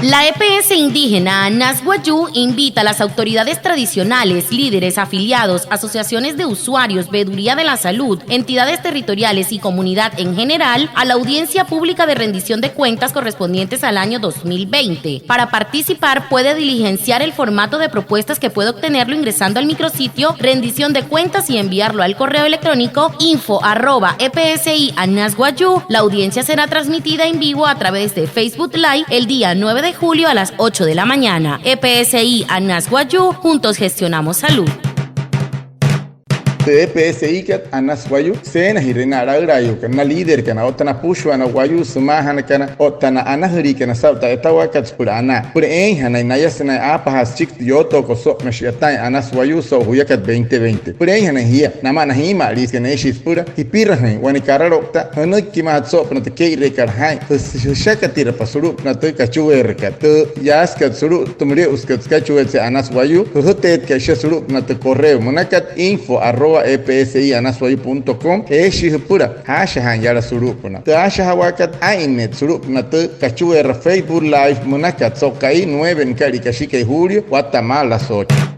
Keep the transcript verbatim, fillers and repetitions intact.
La E P S indígena Anas Wayuu invita a las autoridades tradicionales, líderes, afiliados, asociaciones de usuarios, veeduría de la salud, entidades territoriales y comunidad en general a la audiencia pública de rendición de cuentas correspondientes al año dos mil veinte. Para participar, puede diligenciar el formato de propuestas que puede obtenerlo ingresando al micrositio rendición de cuentas y enviarlo al correo electrónico info arroba E P S I Anas Wayuu. La audiencia será transmitida en vivo a través de Facebook Live el día nueve de julio a las ocho de la mañana. E P S I Anas Wayuu, juntos gestionamos salud. Tü E P S I kat Anas Wayuu, seenajirüin na laülaayuukana, na líderkana, otta na süpüshua na wayuu sümaajanakana, otta na anajüliikana saa'u tü a'yatawaakat süpüla anaa. Süpüla eeinjanain nayasünain aapajaa süchiki tü yootookat oso'u pünaa shi'yataain Anas Wayuu so'u juyakat veinte veinte. Süpüla eeinjanain jia, namaa na jiima'aliisükat, eeshii süpüla jipirajüin wane karaloukta jünüikimaajatü soo'opünaa tü kee'ireekat jaa'in, jüsha- jüshakatirapa sulu'upünaa tü kachueerakat, tü yaasükat sulu'u tü müle'usükat sükachueetse'e Anas Wayuu, jüjüteetkat shia sulu'upünaa tü correo münakat info arroba E P S I Anas Wayuu punto com, eeshii jüpüla jaashajaain yala sulu'upünaa. Tü aashajawaakat, aa'inneet sulu'upünaa tü kachueera Facebook Live münakat so'u ka'i nueve nüka'lia kashikai julio, watta'a maa las ocho.